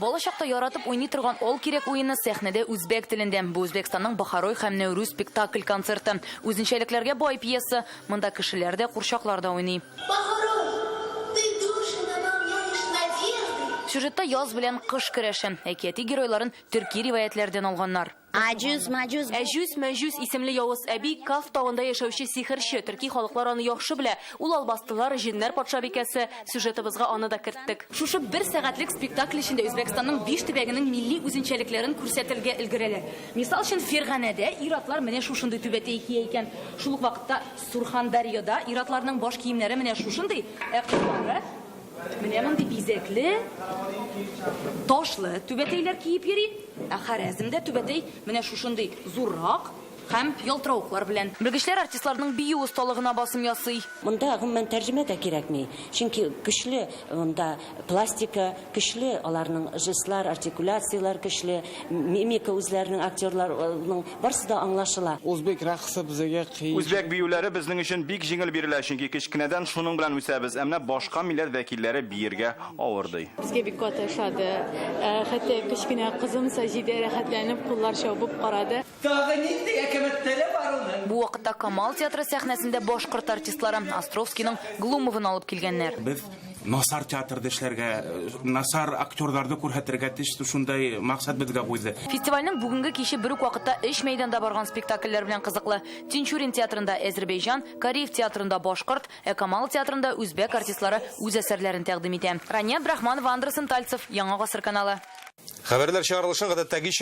Балачакта яратып уйный торган Ал кирәк уены сәхнәдә үзбәк телендә. Бу Үзбәкстанның Бохарой һәм Нәүрүз спектакль-концерты. Үзенчәлекләргә бай пьеса. Монда кешеләр дә, курчаклар да уйный. Бохарой, ты души наполняешь надеждой. Сюжетта яз белән кыш көрәше. Әкияти геройларын төрки риваятьләрдән алганнар. Аҗүз-маҗүз. Әҗүз-мәҗүз исемле явыз әби Каф тавында яшәүче сихерче. Төрки халыклар аны яхшы белә. Ул албастылар, җеннәр патшабикәсе. Сюжетыбызга аны да керттек. Шушы бер сәгатьлек спектакль эчендә Үзбәкстанның биш төбәгенең милли үзенчәлекләрен күрсәтергә өлгерәләр. Мисал өчен, Ферганәдә ир-атлар менә шушындый түбәтәй кия икән. Шул ук вакытта Сурхандарьяда ир-атларның баш киемнәре менә шушындый, ә кызлары Менә мондый бизәкле, ташлы түбәтәйләр киеп йөри. Ә Харәзмдә түбәтәй менә шушындый зуррак һәм ялтыравыклар белән. Белгечләр артистларның бию осталыгына басым ясый. Монда, гомумән, тәрҗемә дә кирәкми. Чөнки көчле монда пластика, көчле аларның жестлар, артикуляцияләр көчле, мимика үзләренең актерларның, барысы да аңлашыла. Узбек рәкъсы безгә кыен. Үзбәк биюләре безнең өчен бик җиңел бирелә, чөнки кечкенәдән шуның белән үсәбез. Ә менә башка милләт вәкилләре биергә авыр, ди. Безгә бик каты ошады. Хәтта кечкенә кызым Саҗидә рәхәтләнеп куллар чабып карады. Тагы нинди әкәмәт теле бар аның? Бу вакытта Камал театры сәхнәсендә башкорт артистлары Островскийның Глумовын алып килгәннәр. Без насар театрда эшләргә, насар актерларны күрһәтергә тиеш, шундай максат безгә куйды. Фестивальнең бүгенге киче бер үк вакытта өч мәйданда барган спектакльләр белән кызыклы. Тинчурин театрында әзербәйҗан, Кариев театрында башкорт, ә Камал театрында үзбәк артистлары үз әсәрләрен тәкъдим итә. Рания Абдрахманова, Андрос Интальцев, Яңа гасыр каналы. Хәбәрләр чыгарылышын гадәттәгечә.